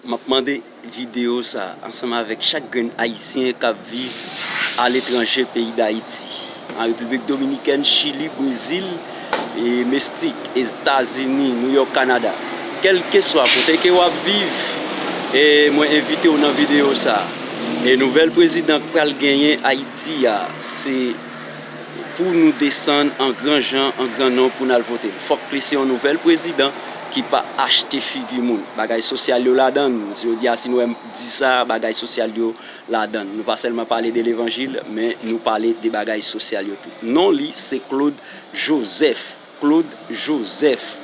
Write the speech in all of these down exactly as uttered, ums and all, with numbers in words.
M ap mande videyo sa ansanm avèk chak grenn Ayisyen k ap viv aletranje peyi Dayiti, an Repiblik Dominikèn, Chili, Brezil, e Mestik, Etazini, Nouyòk, Kanada. Kèlkeswa kote ke w ap viv, e mwen envite w nan videyo sa. E nouvèl prezidan k pral genyen Ayiti a, se pou nou desann an gran jan, an gran nonb pou n al vote l. Fòk li se yon nouvèl prezidan ki pa achte figi moun. Bagay sosyal yo ladan l. Jodi a, si nou wè m di sa, bagay sosyal yo ladan l. Nou pa sèlman pale de levanjil, men nou pale de bagay sosyal yo tou. Non li se Claude Joseph. Claude Joseph.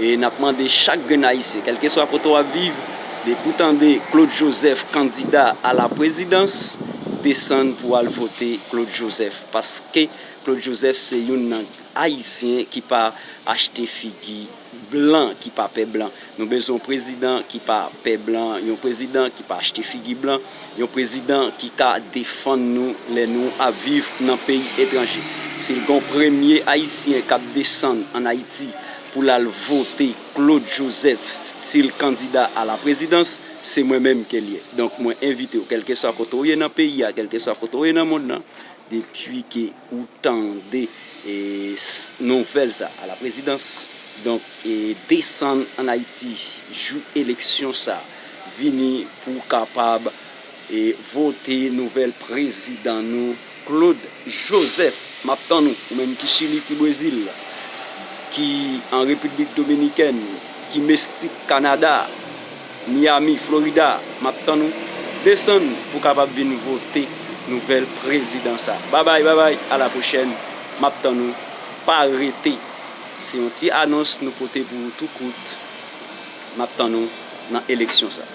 E n ap mande chak grenn Ayisyen, kèlkeswa kote w ap viv, depi w tande Claude Joseph kandida a la prezidans, desann pou w al vote Claude Joseph. Paske Claude Joseph se youn nan Ayisyen ki pa achte figi blan, ki pa pè blan. Nou bezwen yon prezidan ki pa pè blan, yon prezidan ki pa achte figi blan, yon prezidan ki ka defann nou lè nou ap viv nan peyi etranje. Si l gen yon premye Ayisyen k ap desann ann Ayiti pou l al vote Claude Joseph, si l kandida a la prezidans, se mwen menm ke l ye. Donk, mwen envite w, kèlkeswa kote w ye nan peyi a, kèlkeswa kote w ye nan mond lan, depi ke ou tande e, s- nouvèl sa a la prezidans, donk, e, desann ann Ayiti jou eleksyon sa, vini pou w kapab e, vote nouvèl prezidan nou, Claude Joseph. M ap tann ou, ou menm ki Chili, ki Brezil, ki an Repiblik Dominikèn, ki Mestik, Kanada, Miami, Florida, m ap tann ou. Desann pou w kapab vin vote nouvèl prezidan sa. Babay, babay, a la pwochèn. M ap tann ou. Pa rete. Se yon ti anons nou pote pou ou tou kout. M ap tann ou nan eleksyon sa.